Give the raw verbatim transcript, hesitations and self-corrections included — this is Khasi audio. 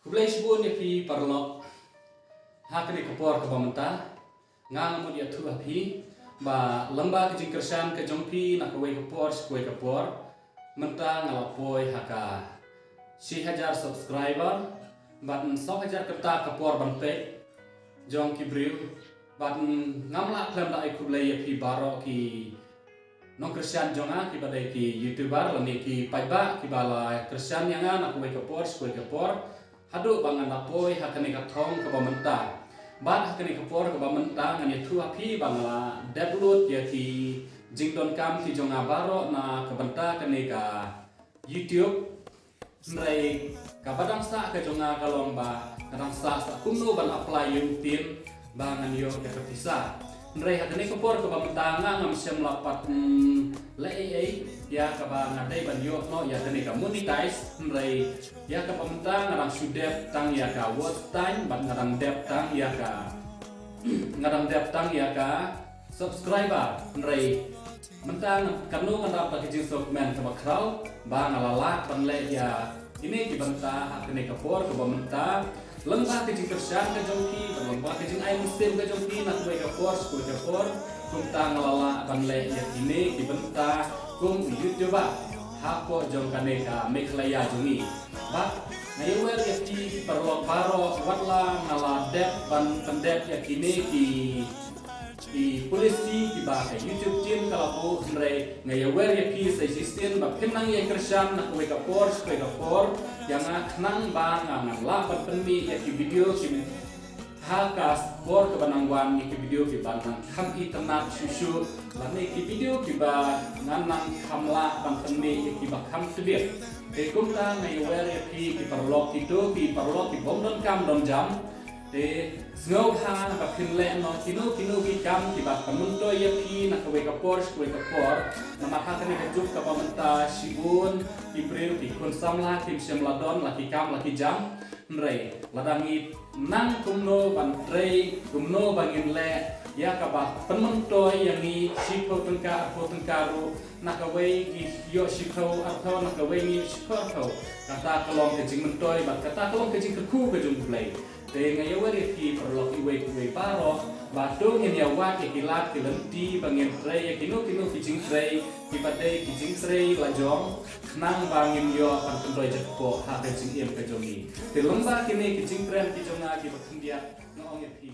Khublei shibun ïa phi paralok. Ha kane ka por kaba mynta nga nga mut ïathuh ha phi ba lyngba ka jingkyrshan ka jong phi na kawei ka por sha kawei ka por, mynta nga la poi ha ka shi hajar subscriber bad saw hajar kata ka por ban peit jong ki briew. Bad ngam lah khlem da ai khublei ïa phi baroh ki nongkyrshan jong nga kiba dei ki YouTuber lane ki paidbah kiba la kyrshan ïa nga na kawei ka por sha kawei ka por haduh ba ngan da poi ha kane ka thong kaba mynta. Bad ha kane ka por kaba mynta ngan ïathuh ha phi ba nga la dep lut ïa ki jingdonkam ki jong nga baroh na ka bynta kane ka YouTube. Hynrei kaba dang sah ka jong nga ka long ba ka dang sah sa kumno ban apply ïa u pin ba ngan ïoh ïa ka pisa. Hynrei ha kane ka por kaba mynta nga ngam shym la pat, mm, leh ei ei ïa kaba nga dei ban ïoh noh ïa kane ka monetize. Hynrei ïa kaba mynta nga dang shu dep tang ïa ka watch time bad nga dang dep tang ïa ka nga dang dep tang ïa ka subscriber. Hynrei mynta kano kano ka jingsngewkmen kaba khraw ba nga la lah ban leh ïa kine ki bynta ha kane ka por kaba mynta. Lyngba ka jingkyrshan ka jong phi, lyngba ka jingai mynsiem ka jong phi na kawei ka por sha kawei ka por, kumta nga la lah ban leh ïa kine ki bynta kum u YouTuber hapoh jong kane ka Meghalaya jong ngi. Bad nga ïawer ïa phi ki paralok baroh, wat la nga la dep ban pyndep ïa kine ki ki policy kiba ka YouTube team ka la buh, hynrei nga ïawer ïa phi sa shisien ba phin nang ïa kyrshan na kawei ka por sha kawei ka por ïa nga khnang ba nga ngan lah ban pynmih ïa ki video ki ha ka por kaba nang wan, ïa ki video kiba nang kham itynnad shuh shuh lane ki video kiba ngan nang kham lah ban pynmih ïa kiba kham tbit. Te kumta nga ïawer ïa phi ki paralok, kito ki paralok ki bym donkam donjam. Te sngewbha ba phin leh noh kino kino ki kam kiba pynmyntoi ïa phi na kawei ka por sha kawei ka por. Namar ha kane ka juk kaba mynta shibun ki briew ki khun samla kim shym la don la ki kam la ki jam. Hynrei lada ngi nang kumno ban trei, kumno ba ngin leh ïa kaba pynmyntoi ïa ngi, shiphew tyngka, arphew tyngka ruh, na kawei ngi ïoh shiphew arphew, na kawei ngi ïoh shiphew arphew. Kata ka long ka jingmyntoi bad kata ka long ka jingkyrkhu ka jong U Blei. Te nga ïawer ïa phi paralok iwei pa iwei baroh ba to ngin ïawad ïa ki lad ki lynti ba ngin trei ïa kino kino ki jingtrei kiba dei ki jingtrei lajong, khnang ba ngin ïoh ban pynroi jakpoh ha ka jingim ka jong ngi. Te lyngba kine ki jingkren ki jong nga kiba khyndiat, nga ong ïa phi.